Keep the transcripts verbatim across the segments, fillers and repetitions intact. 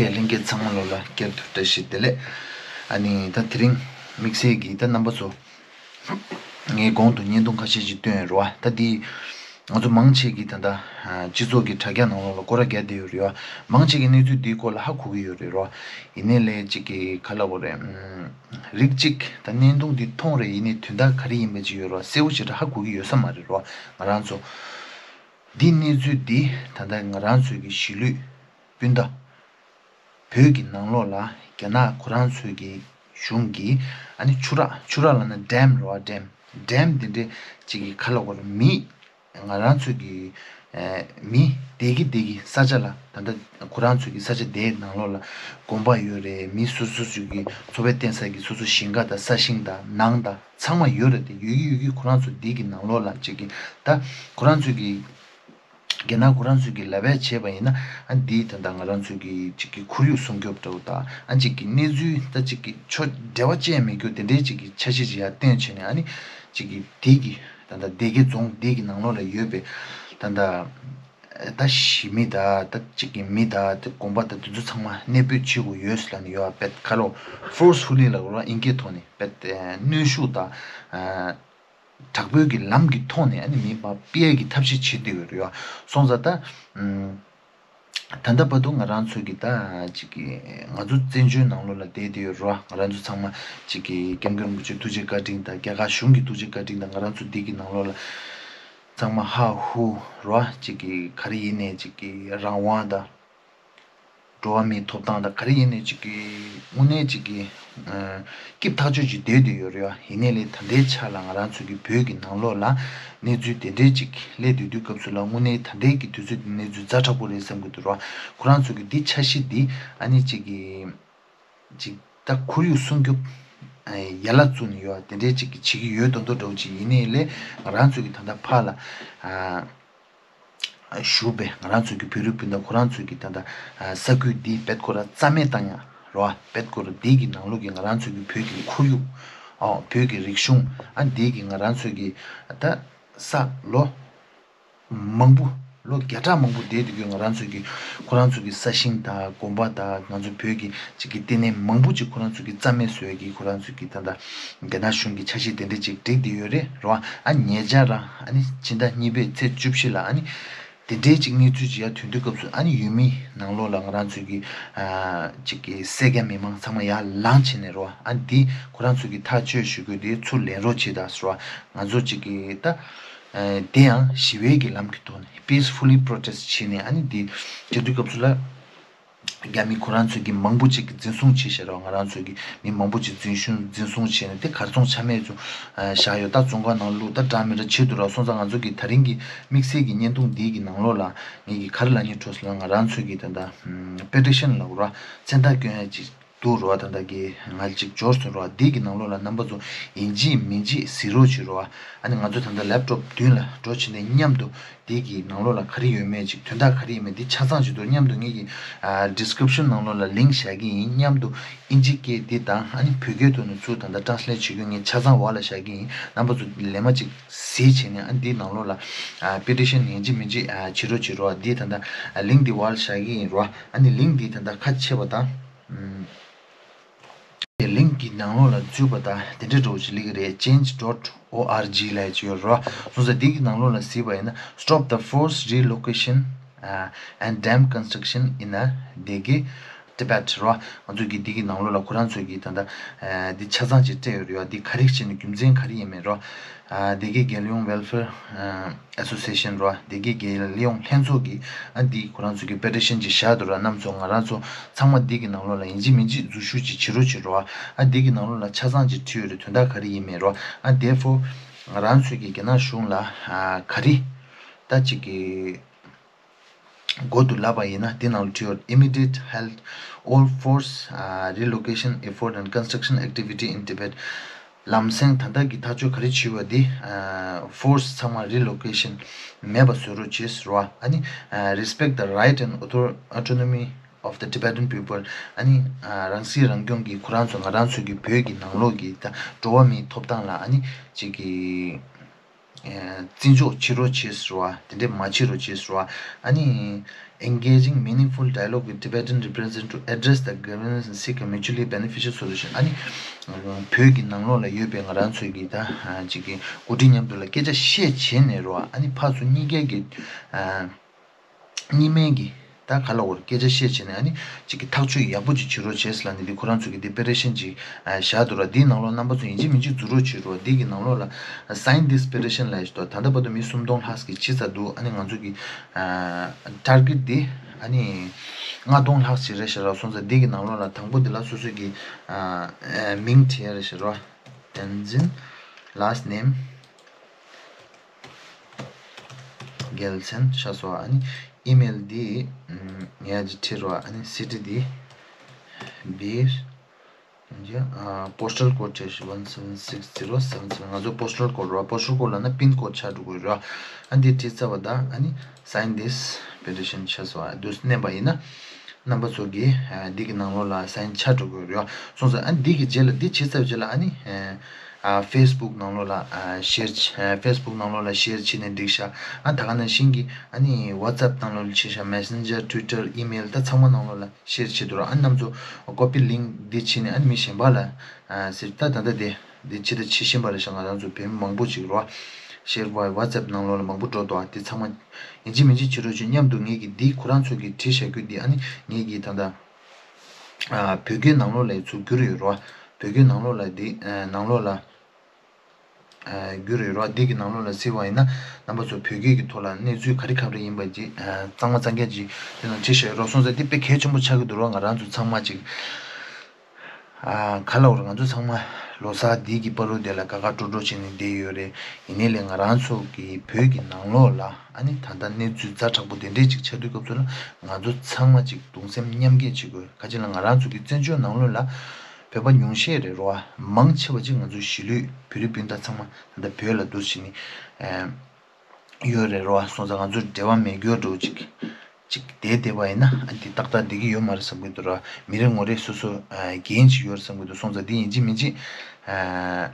ལྷན་རྒྱས་ཚང་མ་ལོ་ལ་བསྐྱར་དུ་བཀྲ་ཤིས་བདེ་ལེགས། ཨ་ནི་ད་དེ་རིང་དམིགས་བསལ་གྱིས་ད་རྣམ་པ་ཚོ་ངས་གོང་དུ་བརྙན་ཐུང་ཁ་ཤས་ཅིག་བཏོན་ཡོད་རེད་བ། ད་འདི་ང་ཚོ་མང་ཆེ་གིས་ད་ལྟ་སྤྱི་ཚོགས་ཀྱི་དྲ་རྒྱ་ནང་ལོགས་ལ་སྐོར་ར་རྒྱག་བསྡད་ཡོད་རེད་བ། མང་ཆེ་གིས་གནས་ཚུལ་འདིའི་སྐོར་ལ་ཧ་གོ་གི་ཡོད་རེད་རོ། ཡིན་ནའི་ལས་ཅིག་གི་ག་ལབ་དགོས་རེད། རིགས་གཅིག་ད་བརྙན་ཐུང་འདི་མཐོང་རེད། ཡིན་ནའི་དོན་དག་ག་རེ་ཡིན་པ་ཅིག་ཡོད་རོ། གསལ་བོ་ཞེ་དྲག་ཧ་གོ་གི་ཡོད་ས་མ་རེད་རོ། ང་རང་ཚོ་འདི་གནས་ཚུལ་འདི་ད་ལྟ་ང་རང་ཚོའི་གི་གཞིས་ལུས་སྤུན་ཟླ་བོད་ཀྱི་ནང་ལོགས་ལ་རྒྱ་ནག་ཁོ་རང་ཚོའི་གི་གཞུང་གིས་ཨ་ནི་ཆུ་རགས་ཆུ་རགས་ལབ་ན་ཌེམ་རེད་བ། ཌེམ་ཌེམ་འདི་འདྲས་ཅིག་གི་ག་ལབ་དགོས་རེད། མི་ང་རང་ཚོའི་གི་ཨེ་མི་བསྡད་ཀྱི་བསྡད་ཀྱི་ས་ཆ་ལ་ད་ལྟ་ཁོ་རང་ཚོའི་གི་ས་ཆ་དེའི་ནང་ལོགས་ལ་དགོན་པ་ཡོད་རེད། མི་སོ་སོ་སོ་གི་འཚོ་བའི་བརྟེན་ས་གི་སོ་སོ་ཞིང་ཁ་དང་ས་ཞིང་དང་ནང་དང་ཚང་མ་ཡོད་རེད། དེ་ཡོད་ཀྱི་ཡོད་ཀྱི་ཁོ་རང་ཚོ་འདི་གི་ནང་ལོགས་ལ་ཅིག་གི་ད་ཁོ་རང་ཚོའི་གི་རྒྱ་ནག་ཁོ་རང་ཚོས་ཀྱི་ལབ་ཡ་བྱས་པ་ཡིན་ན། ཨ་འདིའི་ད་ལྟ་ང་རང་ཚོས་ཀྱི་ཅིག་གི་ཁོར་ཡུག་སྲུང་སྐྱོབ་འདྲ་བོ་དང་། ཨ་ཅིག་གི་གནས་ཚུལ་ད་ཅིག་གི་ཆོ་འབྲེལ་བ་ཅན་མེད་རྒྱུ་དེ་འདྲའི་ཅིག་གི་འཆར་གཞི་ཅིག་ཡར་བཏོན་བྱས་ནས། ཨ་ནི་ཅིག་གི་དེ་གི་ད་ལྟ་སྡེ་དགེ་རྫོང་དེ་གི་ནང་ལོགས་ལ་ཡོད་པའི་ད་ལྟ་ད་གཞིས་མི་དང་ད་ཅིག་གི་མི་དང་དེ་དགོན་པ་དང་དེ་ཚོ་ཚང་མ་གནས་སྤོས་བྱེད་དགོས་ཡོད་ཟེར་ལབ་ནས་ཡོད། ཨ་དཔེ་ཁ་ལོ་ཕོར་སི་ཕུ་ལི་ལ་རོ་ཨིན་སྐད་ཐོག་ནས་དཔེ་གནོན་ཤུགས་དང་། དྲག་པོའི་གི་ལམ་གྱི་ཐོག་ནས་ཨ་ནི་མི་མ་སྤེལ་གྱི་ཐབས་ཤེས་བྱེད་བསྡད་ཡོད་རེད་བ། སོང་ཙང་ད་ད་ལྟ་བར་དུ་ང་རང་ཚོ་གི་ད་ཅིག་གི་ང་ཚོ་བཙན་བྱོལ་ནང་ལོགས་ལ་བསྡད་བསྡད་ཡོད་རེད་བ། ང་རང་ཚོ་ཚང་མ་ཅིག་གི་སྐྱབས་མགོན་རིན་པོ་ཆེ་ཐུགས་རྗེ་བཀའ་དྲིན་དང་རྒྱ་གར་གཞུང་གི་ཐུགས་རྗེ་བཀའ་དྲིན་དང་། ང་རང་ཚོ་འདི་གི་ནང་ལོགས་ལ་ཚང་མ་ཧ་ཧུ་རེད་བ། ཅིག་གི་ག་རེ་ཡིན་ནའི་ཅིག་གི་རང་དབང་དང་། འགྲོ་བ་མིའི་ཐོབ་ཐང་དང་ག་རེ་ཡིན་ནའི་ཅིག་གི་དངོས་གནས་ཅིག་གི་སྐྱིད་ཐག་ཆོད་ཅིག་བསྡད་བསྡད་ཡོད་རེད་བ། ཡིན་ནའི་ལས་ད་ལྟའི་ཆ་ལ་ང་རང་ཚོ་གི་བོད་ཀྱི་ནང་ལོགས་ལ་གནས་ཚུལ་དེ་འདྲའི་ཅིག་སླེབས་བསྡད་དུས་སྐབས་སུ་ལ་དངོས་གནས་ད་ལྟའི་གི་དུས་ཚོད་འདི་གནས་ཚུལ་ཛ་དྲག་པོ་རེད་བསམ་གྱི་འདུག་ར། ཁོ་རང་ཚོ་གི་འདི་འཆར་གཞི་འདི་ཨ་ནི་ཅིག་གི་ཅིག་ད་ཁོར་ཡུག་སྲུང་སྐྱོབ་ཡན་ལ་བཙུགས་ནས་ཡོད་དེ་འདྲའི་ཅིག་གི་བྱེད་ཀྱི་ཡོད་མདོག་མདོག་འདྲ་བོ་ཅིག་ཡིན་ནའི་ལས་ང་རང་ཚོ་གི་ད་ལྟ་ཕར་ལ། བཞུགས་པའི་ང་རང་ཚོ་གི་བོད་རིགས་སྤུན་ཟླ་ཁོ་རང་ཚོ་གི་ད་ལྟ་ས་ཁུལ་འདི་དཔེ་ཁོ་ར་རྩ་མེད་བཏང་ཡ་རོ། དཔེ་ཁོ་ར་འདི་གི་ནང་ལོགས་ཀྱི་ང་རང་ཚོ་གི་བོད་ཀྱི་ཁོར་ཡུག་ཨོ་བོད་ཀྱི་རིག་གཞུང་ཨ་འདི་གི་ང་རང་ཚོ་གི་ད་ས་ལོ་མང་པོ་ལོ་བརྒྱ་ཕྲག་མང་པོ་བསྡད་དུས་ཀྱི་ང་རང་ཚོ་གི་ཁོ་རང་ཚོ་གི་ས་ཞིང་དང་དགོན་པ་དང་ང་ཚོ་བོད་ཀྱི་ཅིག་གི་ལྟེ་གནས་མང་པོ་ཅིག་ཁོ་རང་ཚོ་གི་རྩ་མེད་བཟོ་ཡ་གི་ཁོ་རང་ཚོ་གི་ད་ལྟ་རྒྱ་ནག་གཞུང་གི་འཆར་གཞི་དེ་འདྲ་ཅིག་བསྒྲིགས་བསྡད་ཡོད་རེད་རོ། ཨ་ཉེ་ཆར་རང་ཨ་ནི་ཕྱི་ཟླ་གཉིས་པའི་ཚེས་བཅུ་བཞི་ལ་ཨ་ནི་དེ་འདྲའི་ཅིག་གནས་ཚུལ་ཅིག་ཡར་ཐོན་དུས་སྐབས་སུ། ཨ་ནི་ཡུལ་མི་ནང་ལོགས་ལ་ང་རང་ཚོ་གི་ཨ་ཅིག་གི་སེར་སྐྱ་མི་མང་ཚང་མ་ཡར་ལངས་བྱས་ནས་རོ། ཨ་འདི་ཁོ་རང་ཚོ་གི་ཐག་གཅོད་ཞུ་དགོས་དེ་ཚུར་ལེན་རོགས་བྱེད་ད་ཟེར་བ། ང་ཚོ་ཅིག་གི་ད་ཨ་དེ་ཡང་ཞི་བའི་གི་ལམ་གྱི་ཐོག་ནས་peacefully protest་བྱས་ནས། ཨ་ནི་འདི་བྱེད་དུས་སྐབས་སུ་ལ། རྒྱ་མི་ཁོ་རང་ཚོས་ཀྱི་མང་པོ་ཅིག་གི་འཛིན་བཟུང་བྱས་ཤག་ར། ང་རང་ཚོས་ཀྱི་མི་མང་པོ་ཅིག་འཛིན་བཟུང་འཛིན་བཟུང་བྱས་ནས་དེ་གར་སོང་ཆ་མེད་དུ་བཞག་ཡོད། ད་བཙོན་ཁང་ནང་བླུགས་ད་འདྲ་མི་འདྲ་བྱེད་འདུག་ར། སོང་ཙང་ང་ཚོ་གི་ད་རིང་གི་དམིགས་བསལ་གྱི་བརྙན་ཐུང་འདིའི་གི་ནང་ལོགས་ལ་ངེད་ཀྱི་ག་རེ་ལབ་སྙིང་བྲོ་སོང་ལ། ང་རང་ཚོས་ཀྱི་ད་ལྟ་པེ་ཊི་ཤན་ལབ་ར་མཚན་རྟགས་སྐྱོན་ཡ་ཅིག་འདུག་ར། ད་ལྟ་གི་ང་ཅིག་འབྱོར་སོང་ར། འདིའི་གི་ནང་ལོགས་ལ་རྣམ་པ་ཚོ་ཡིན་གཅིག་མིན་གཅིག་གཟིགས་རོགས་བྱེད་ར། ཨ་ནི་ང་ཚོ་ད་ལྟ་ལེབ་ཊོབ་མདུན་ལ་འགྲོ་བྱས་ནས་མཉམ་དུ་དེ་གི་ནང་ལོགས་ལ་ག་རེ་ཡོད་མེད་ཅིག་དོན་དག་ག་རེ་ཡིན་མེད་དེ་ཆ་ཚང་བྱེད་དུས་མཉམ་དུ་ངེད་ཀྱི་ཨ་ཌིསི་ཀི་རིབ་ཤན་ནང་ལོགས་ལ་ལིངྐ་བཞག་གི་ཡིན། མཉམ་དུ་ཨིན་ཇི་སྐད་འདི་དང་ཨ་ནི་བོད་སྐད་ཐོག་ནས་ཚུར་ད་ལྟ་ཊེ་རན་སི་ལེཊ་བྱེད་རྒྱུ་ངས་ཆ་ཚང་འོག་ལ་བཞག་གི་ཡིན། རྣམ་པ་ཚོ་ལན་མ་ཅིག་གཟིགས་བྱས་ནས་ཨ་འདིའི་ནང་ལོགས་ལ་ཨ་པེ་ཊི་ཤན་ཡིན་གཅིག་མིན་གཅིག་ཨ་བྱེད་རོགས་བྱེད་རོགས། འདི་ད་ལྟ་ཨ་ལིངྐ་འདི་འོག་ལ་བཞག་གི་ཡིན་རོ། ཨ་ནི་ལིངྐ་འདི་ད་ལྟ་ཁ་ཕྱེ་བ་དང་། ཨམ། དེ་ལིངྐ་གི་ནང་ལོགས་ལ་འཛུལ་བ་དང་དེ་འདྲ་འདྲ་བོ་ཅིག་སླེབས་ཀྱི་རེད། ཅེན་ཇི་ཌོཊ་ཨོ་ཨར་ཇི་ལབ་ཡ་ཅིག་ཡོད་རེད་བ། སོང་ཙང་འདི་གི་ནང་ལོགས་ལ་གཟིགས་པ་ཡིན་ན། Stop the forced relocation, uh, and dam construction in a Dege Tibet རེད་བ། ང་ཚོ་གི་འདི་གི་ནང་ལོགས་ལ་ཁོ་རང་ཚོ་གི་ད་ལྟ་ཨ་འདི་ཆ་ཚང་ཅིག་སྤྲད་ཡོད་རེད་བ། འདི་ག་རེ་བྱས་ནས་རྒྱུ་མཚན་ག་རེ་ཡིན་མིན་རེད་བ། ཨ་Dege Galyong Welfare, uh, Association རོ། དེ་གའི་རྒྱལ་ཡོངས་ལྷན་ཚོགས་ཀྱིས་ཨ་འདི་ཁོ་རང་ཚོ་གི་པེ་ཊི་ཤན་ཅིག་བཞག་འདུག་ར། རྣམ་ཚོ་ང་རང་ཚོ་ཚང་མ་འདི་གི་ནང་ལོགས་ལ་ཡིན་གཅིག་མིན་གཅིག་འཛུལ་ཞུགས་ཅིག་བྱེད་རོགས་བྱེད་རོགས། ཨ་འདི་གི་ནང་ལོགས་ལ་ཆ་ཚང་ཅིག་བྲིས་ཡོད་རེད། དོན་དག་ག་རེ་ཡིན་མིན་རོ། ཨ་therefore ང་རང་ཚོ་གི་རྒྱ་ནག་གཞུང་ལ་ཨ་ག་རེ་ད་ཅིག་གི་མགོ་དུ་ལབ་པ་ཡིན་ན། འདི་ནང་ལ་བྲིས་ཡོད། Immediate halt all forced, uh, relocation effort and construction activity in Tibet. ལམ་སེང་ད་ལྟ་གི་ཐག་གཅོད་ག་རེ་བྱས་པ་འདི་ཨ་ཕོར་སི་ཚང་མ་རི་ལོ་ཀེ་ཤན་མེད་པ་བཟོ་རོགས་བྱེད་ཟེར་བ། ཨ་ནི་ཨ་respect the right and author- autonomy of the Tibetan people. ཨ་ནི་ཨ་རང་སྲིད་རང་སྐྱོང་གི་ཁོ་རང་ཚོ་ང་རང་ཚོ་གི་བོད་ཀྱི་ནང་ལོགས་ཀྱི་ད་འགྲོ་བ་མིའི་ཐོབ་ཐང་ལ་ཨ་ནི་ཅིག་གི་ བརྩི་འཇོག་བྱེད་རོགས་བྱེད་ཟེར་བ། དེ་འདྲས་མ་བྱེད་རོགས་བྱེད་ཟེར་བ། ཨ་ནི། Engaging meaningful dialogue with Tibetan representatives to address the grievances and seek a mutually beneficial solution. ཨ་ནི། བོད་ཀྱི་ནང་ལོགས་ལ་ཡོད་པའི་ང་རང་ཚོའི་གི་ད་ཅིག་གི་འགོ་ཁྲིད་མཉམ་དུ་ལ་སྐད་ཆ་བཤད་བྱས་ནས་རོ། ཨ་ནི་ཕར་ཚུར་གཉིས་ཀའི་གི་གཉིས་སྨན་གྱི་ད་ག་ལ་བོར་སྐད་ཆ་བཤད་བྱས་ནས། ཨ་ནི་ཅིག་གི་ཐག་གཅོད་ཡག་པོ་ཅིག་བྱེད་རོགས་བྱས་ལ་ནི། འདི་ཁོ་རང་ཚོ་གི་འདི་པེ་ཊི་ཤན་ཅིག་བཞག་འདུག་ར། འདིའི་ནང་ལོགས་རྣམ་པ་ཚོ་ཡིན་གཅིག་མིན་གཅིག་འཛུལ་རོགས་བྱེད་རོགས། འདི་གི་ནང་ལོགས་ལ་sign this petition ལབ་ཞིག་འདུག་ད་ལྟ་བར་དུ་མི་སུམ་སྟོང་ལྷག་ཅིག་བྱས་ཚར་འདུག་ཨ་ནི་ང་ཚོ་གི་target འདི་ཨ་ནི་ལྔ་སྟོང་ལྷག་ཅིག་རེད་ཤག་ར། སོང་ཙང་འདི་གི་ནང་ལོགས་ལ་དང་པོ་འདི་ལ་སོ་སོ་གི་མིང་བྲིས་ཡ་རེད་ཤག་ར། བསྟན་འཛིན། last name རྒྱལ་མཚན་ཤ་སོ། ཨ་ནི་ཨི་མེལ་འདི་ངས་ཅིག་བྲིས་རོགས། ཨ་ནི་city འདི་སྦིར། ཡ། postal code བྲིས་ཤིག one seven six zero seven seven། ང་ཚོ་postal code རོགས། postal code ལབ་ན་pin code ཆགས་འགྲོ་གི་རོགས། ཨ་འདི་བྲིས་ཚར་བ་དང་ཨ་ནི་sign this petition ཤ་སོ། ཨ་འདུག་མནན་པ་ཡིན་ན། རྣམ་པ་ཚོ་གིས་ཨ་འདི་གི་ནང་ལོགས་ལ་sign ཆགས་འགྲོ་གི་རེད། སོང་ཙང་ཨ་འདི་གི་རྗེས་ལ་འདི་བྱས་ཚར་རྗེས་ལ་ཨ་ནི་ཨ་Facebook ནང་ལོགས་ལ་ཨ་share བྱེད། ཨ་Facebook ནང་ལོགས་ལ་share བྱས་ནས་འགྲིག་ཤག་ཨ་ད་ག་ནང་བཞིན་གྱི་ཨ་ནི་WhatsApp ནང་ལོགས་ལ་བྱས་ཤག Messenger Twitter email ད་ཚང་མ་ནང་ལོགས་ལ་share བྱེད་འདུག་ར། ཨ་རྣམ་ཚོ་copy link འདི་བྱས་ནས་ཨ་ནི་མི་གཞན་པ་ལ་ཨ་ཟེར། ད་ད་ལྟ་དེ་འདི་ཅི་ད་བྱེད་བཞིན་པ་རེད་ཤག་ང་རང་ཚོ་བོད་མི་མང་པོ་ཅིག་རོ། share by WhatsApp ནང་ལོགས་ལ་མང་པོ་འགྲོ་འདུག་ཨ་འདི་ཚང་མ། ཡིན་གཅིག་མིན་གཅིག་བྱེད་རོགས་བྱེད་སྙམ་དུ། ངེད་ཀྱིས་འདི་ཁོ་རང་ཚོ་གིས་བྲིས་བཞག་རྒྱུ་འདི་ཨ་ནི་ངེད་ཀྱིས་ད་ལྟ་ཨ་བོད་སྐད་ནང་ལོགས་ལ་ཚུར་བསྒྱུར་ཡོད་རོ། བོད་སྐད་ནང་ལོགས་ལ་འདི་ཨ་ནང་ལོགས་ལ་ཨ་བསྒྱུར་ཡོད་རོ། འདི་གི་ནང་ལོགས་ལ་གཟིགས་པ་ཡིན་ན་རྣམ་པ་ཚོ་བོད་སྐད་ཀྱི་ཐོག་ལ་གནས་ཚུལ་ག་རེ་ག་རེ་ཡིན་པ་ཅིག་ཨ་གཙང་མ་གཙང་རྐྱང་ཅིག་དེ་ནང་བྲིས་བཞག་ཡོད་རོ། སོང་ཙང་འདི་དཔེ་གལ་ཆེན་པོ་ཆགས་ཀྱི་འདུག་རོ། ང་རང་ཚོ་ཚང་མ་ཅིག་ཨ་ག་ལ་བར་ང་ཚོ་ཚང་མ་ལོ་གསར་འདི་གི་བར་དུ་དེ་ལ་དགའ་དགའ་སྤྲོ་སྤྲོ་བྱས་ནས་བསྡད་ཡོད་རེད། ཡིན་ནའི་ལས་ང་རང་ཚོ་གི་བོད་ཀྱི་ནང་ལོགས་ལ་ཨ་ནི་ད་ལྟ་གནས་ཚུལ་ཛ་དྲག་པོ་དེ་འདྲས་ཅིག་ཆགས་དུས་སྐབས་སུ་ལ་ང་ཚོ་ཚང་མ་ཅིག་གདུང་སེམས་མཉམ་སྐྱེད་བྱེད་དགོས། ག་ཅི་ལ་ང་རང་ཚོ་གི་བཙན་བྱོལ་ནང་ལོགས་ལ་བོད་པ་ཉུང་ཤས་རེད་རོ། མང་ཆེ་བ་ཅིག་ང་ཚོ་གཞིས་ལུས་བོད་རིགས་སྤུན་ཟླ་ཚང་མ་ད་ལྟ་བོད་ལ་འདུག་བྱས་ནས་ཨ། ཡོད་རེད་རོ། སོང་ཙང་ང་ཚོ་འབྲེལ་བ་མེད་རྒྱུ་འགྲོ་ཅིག་ཅིག་བསྡད་བསྡད་པ་ཡིན་ན་ཨ་འདི་ཏག་ཏག་བསྡད་ཀྱི་ཡོད་མ་རེད་བསམ་གྱི་འདུག་ར། མི་རེ་ངོ་རེ་སོ་སོ་ཨ་འགན་ཅིག་ཡོད་རེད་བསམ་གྱི་འདུག་སོང་ཙང་འདི་ཡིན་གཅིག་མིན་གཅིག་ཨ་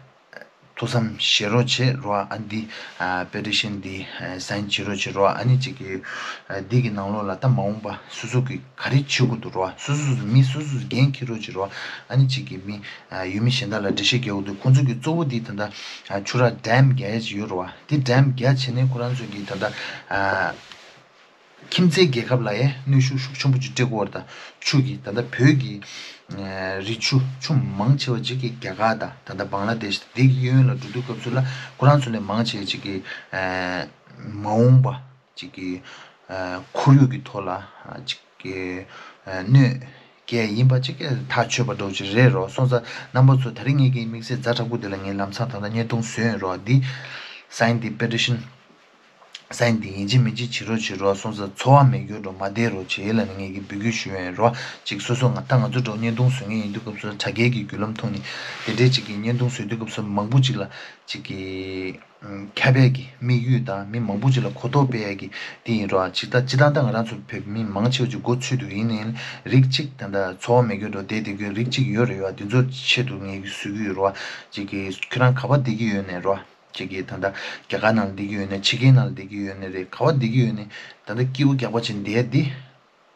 ཐུགས་བསམ་བཞེས་རོགས་བྱེད་རོ། ཨ་འདི་ཨ་པེ་ཊི་ཤན་འདི་ཨ་སའིན་བྱེད་རོགས་བྱེད་རོ། ཨ་ནི་ཅིག་གི་ཨ་འདི་གི་ནང་ལོགས་ལ་ད་མ་འོངས་པ་སོ་སོ་གི་ག་རེ་བྱེད་དགོས་འདུག་རོ། སོ་སོ་སོ་མི་སོ་སོ་འགན་འཁྱེར་རོགས་བྱེད་རོ། ཨ་ནི་ཅིག་གི་མི་ཨ་ཡུལ་མི་གཞན་དག་ལ་འགྲེལ་བཤད་རྒྱག་དགོས་འདུག་ཁོང་ཚོ་གི་གཙོ་བོ་འདི་ད་ལྟ་ཨ་ཆུ་རགས་ཌེམ་རྒྱག་ཡས་ཅིག་ཡོད་རེད་བ། འདི་ཌེམ་རྒྱག་བྱས་ནས་ཁོ་རང་ཚོ་གི་ད་ལྟ་ཨ་ཁྱིམ་མཚེས་རྒྱལ་ཁབ་ལ་ཡང་གནོན་ཤུགས་ཤུགས་ཆེན་པོ་ཅིག་སྤྲད་དགོས་རེད། ད་ཆུ་གི་ད་ལྟ་བོད་ཀྱི་ཨ་རི་ཆུ་ཆུ་མང་ཆེ་བ་ཅིག་གི་རྒྱ་གར་དང་ད་ལྟ་བང་ལ་དེ་ཤི་འདི་གི་གཡས་གཡོན་ལ་འགྲོ་དུས་སྐབས་སུ་ལ་ཁོ་རང་ཚོ་ལས་མང་ཆེ་ཅིག་གི་ཨ་མ་འོངས་པ། ཅིག་གི་ཨ་ཁོར་ཡུག་གི་ཐོག་ལ་ཨ་ཅིག་གི་ཨ་གནོད་སྐྱེལ་ཡིན་པ་ཅིག་གི་ཐག་ཆོད་པ་འདྲ་བོ་ཅིག་རེད་རོ། སོང་ཙང་རྣམ་པ་ཚོ་ད་རིང་ངེད་ཀྱི་དམིགས་བསལ་ཛ་དྲག་པོ་འདི་ལ་ངས་ལམ་སང་ད་ལྟ་བརྙན་ཐུང་བཟོས་ཡོད་རོ། འདི་སའིན་འདི་པེ་ཊི་ཤན་སའིན་འདི་ཡིན་གཅིག་མིན་གཅིག་བྱེད་རོགས་བྱེད་རོ། སོང་ཙང་འཚོ་བ་མེད་རྒྱུ་འགྲོ་མ་བསྡད་རོགས་བྱེད་ལ་ནི་ངེད་ཀྱི་འབོད་སྐུལ་ཞུ་ཡོད་རོ། ཅིག་སོ་སོ་ང་ད་ང་ཚོ་འགྲོ་བརྙན་ཐུང་བཟོ་མཁན་ཡིན་དུས་སྐབས་སུ་དྲ་རྒྱའི་གི་བརྒྱུད་ལམ་ཐོག་ནས་དེ་འདྲའི་ཅིག་གི་བརྙན་ཐུང་བཟོ་དུས་སྐབས་སུ་མང་པོ་ཅིག་ལ་ཅིག་གི་ཁྱབ་པའི་གི་དམིགས་ཡུལ་དང་མི་མང་པོ་ཅིག་ལ་གོ་རྟོགས་སྤེལ་ཡ་གི་དེ་ཡིན་རོགས། ཅིག་ད་སྤྱི་བཏང་ད་ང་རང་ཚོ་བོད་མི་མང་ཆེ་བ་ཅིག་མགོ་ཚོས་འདུག་ཡིན་ནའི་རིགས་གཅིག་ད་ལྟ་འཚོ་བ་མེད་རྒྱུ་འགྲོ་བསྡད་བསྡད་རྒྱུ་རིགས་གཅིག་ཡོད་རེད་ཡ། དེ་ཚོར་ཆེད་དུ་ངས་གི་བཟོ་གི་ཡོད་རོགས། ཅིག་གི་ཁྱོད་རང་ག་པར་བསྡད་ཀྱི་ཡོད་ནའི་རོགས། ཅིག་གི་ད་ལྟ་རྒྱ་གར་ནང་ལ་བསྡད་ཀྱི་ཡོད་ནའི་ཕྱི་རྒྱལ་ནང་ལ་བསྡད་ཀྱི་ཡོད་ནའི་རེད། ག་པར་བསྡད་ཀྱི་ཡོད་ནའི་ད་ལྟ་སྐྱིད་པོ་རྒྱག་པ་ཅིག་བསྡད་ཡ་འདི།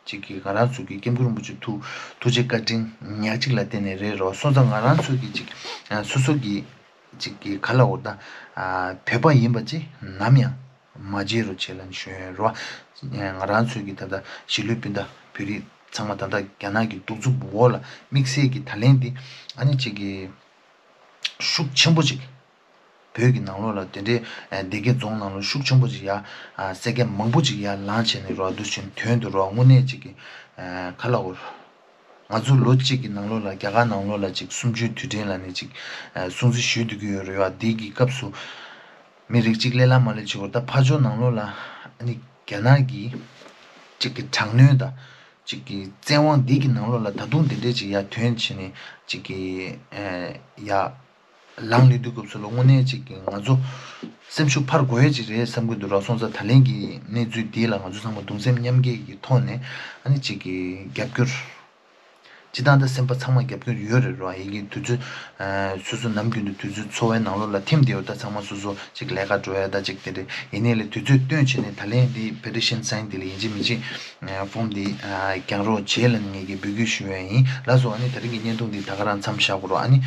ཅིག་གིས་ང་རང་ཚོ་གི་སྐྱབས་མགོན་རིན་པོ་ཆེ་ཐུགས་ཐུགས་རྗེ་བཀའ་དྲིན་ཉག་གཅིག་ལ་བརྟེན་ནས་རེད་རོ། སོང་ཙང་ང་རང་ཚོ་གི་ཅིག་ཨ་སོ་སོ་གི་ཅིག་གི་ག་ལ་འོ་ད་ཨ་བོད་པ་ཡིན་པ་ཅིག་ནམ་ཡང་མ་བརྗེད་རོགས་བྱེད་ལ་ཞུ་ཡོད་རོ། ང་རང་ཚོ་གི་ད་ལྟ་གཞིས་ལུས་སྤུན་ཟླ་བོད་རིགས་ཚང་མ་ད་ལྟ་རྒྱ་ནག་གི་གདུག་རྩུབ་འོག་ལ་དམིགས་བསལ་གྱི་ད་ལན་འདི་ཨ་ནི་ཅིག་གི་ཤུགས་ཆེན་པོ་ཅིག་བོད་ཀྱི་ནང་ལོགས་ལ་དེ་འདྲའི་ཨ་སྡེ་དགེ་རྫོང་ནང་ལོགས་ཤུགས་ཆེན་པོ་ཅིག་ཡ་ཨ་སེ་གེ་མང་པོ་ཅིག་ཡར་ལངས་བྱས་ནས་རོ། འདུག་བཞིན་དོན་དུ་རོ། དངོས་གནས་ཅིག་གི་ཨ་ག་ལ་འོ། ང་ཚོ་ལོ་གཅིག་གི་ནང་ལོགས་ལ་རྒྱ་གར་ནང་ལོགས་ལ་ཅིག་གསུམ་བཅུའི་དུས་དྲན་ལ་ནི་ཅིག་ཨ་སྲུང་བརྩི་ཞུས་བསྡད་ཀྱི་ཡོད་རེད་ཡ། འདི་གི་སྐབས་སུ་མི་རིགས་གཅིག་ལས་སླ་མ་ལས་བྱེད་པར་ད་ཕར་ཕྱོགས་ནང་ལོགས་ལ་ཨ་ནི་རྒྱ་ནག་གི་ཅིག་གི་དྲག་གནོན་དང་ཅིག་གི་བཙན་དབང་འདི་གི་ནང་ལོགས་ལ་ད་དུང་འདི་འདྲས་ཅིག་ཡར་ཐོན་བྱས་ནས་ཅིག་གི་ཨ་ཡ། ལངས་ལས་དུས་སྐབས་སུ་ལ་དངོས་གནས་ཅིག་གི་ང་ཚོ་སེམས་ཤུགས་འཕར་དགོས་ཡ་ཅིག་རེད་བསམ་གྱི་འདུག་ར། སོང་ཙང་ད་ལན་གྱི་གནས་ཚུལ་འདི་ལ་ང་ཚོ་ཚང་མ་གདུང་སེམས་མཉམ་སྐྱེད་ཀྱི་ཐོག་ནས་ཨ་ནི་ཅིག་གི་རྒྱབ་སྐྱོར་ སྤྱིར་བཏང་ད་སེམས་པ་ཚང་མ་རྒྱབ་སྐྱོར་ཡོད་རེད་རོ། ཡི་གེ་དུས་ཚོད་ཨ་སོ་སོ་ནམ་རྒྱུན་དུ་དུས་ཚོད་འཚོ་བའི་ནང་ལོགས་ལ་ཐིམ་བསྡད་ཡོད། ད་ཚང་མ་སོ་སོ་ཅིག་ལས་ཀ་འགྲོ་ཡ་ད་ཅིག་དེ་རེད། ཡིན་ནའི་ལས་དུས་ཚོད་བཏོན་བྱས་ནས་ད་ལན་འདི་petition sign འདི་ལ་ཡིན་གཅིག་མིན་གཅིག་ཨ་form འདི་ཨ་རྒྱག་རོགས་བྱེད་ལབ་ངས་ཀྱི་འབོད་སྐུལ་ཞུ་ཡ་ཡིན། ལགས་སོ། ཨ་ནི་དེ་རིང་གི་བརྙན་ཐུང་འདི་ད་ག་རང་མཚམས་བཞག་དགོས་རོགས། ཨ་ནི་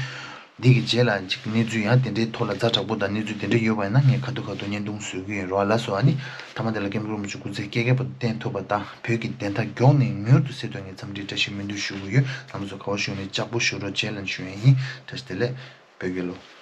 འདི་གི་རྗེས་ལ་ཅིག་གནས་ཚུལ་ཡང་དེ་འདྲའི་ཐོག་ལ་ཛ་དྲག་པོ་དང་གནས་ཚུལ་དེ་འདྲ་ཡོད་པ་ཡིན་ན་ངས་ཁ་ཐུག་ཁ་ཐུག་བརྙན་ཐུང་བཟོ་གི་ཡིན་རོགས། ལགས་སོ། ཨ་ནི་མཐའ་མ་དེ་ལ་ཀེམ་ཀུ་རུ་མུ་ཆུ་སྐུ་ཚེ་བསྐལ་བརྒྱ་བར་དུ་བརྟན་ཐུབ་པ་དང་བོད་ཀྱི་བདེན་མཐའ་མགྱོགས་ནས་མྱུར་དུ་གསལ་ཐུབ་ངས་འཚམས་འདྲི་བཀྲ་ཤིས་སྨོན་འདུན་ཞུ་གི་ཡོད། རྣམ་པ་ཚོ་ག་བ་བཞུགས་ནས་ལྕགས་པོ་བཞུགས་རོགས་བྱེད་ལབ་ཞུ་ཡ་ཡིན། བཀྲ་ཤིས་བདེ་ལེགས། བོད་རྒྱལ་ལོ།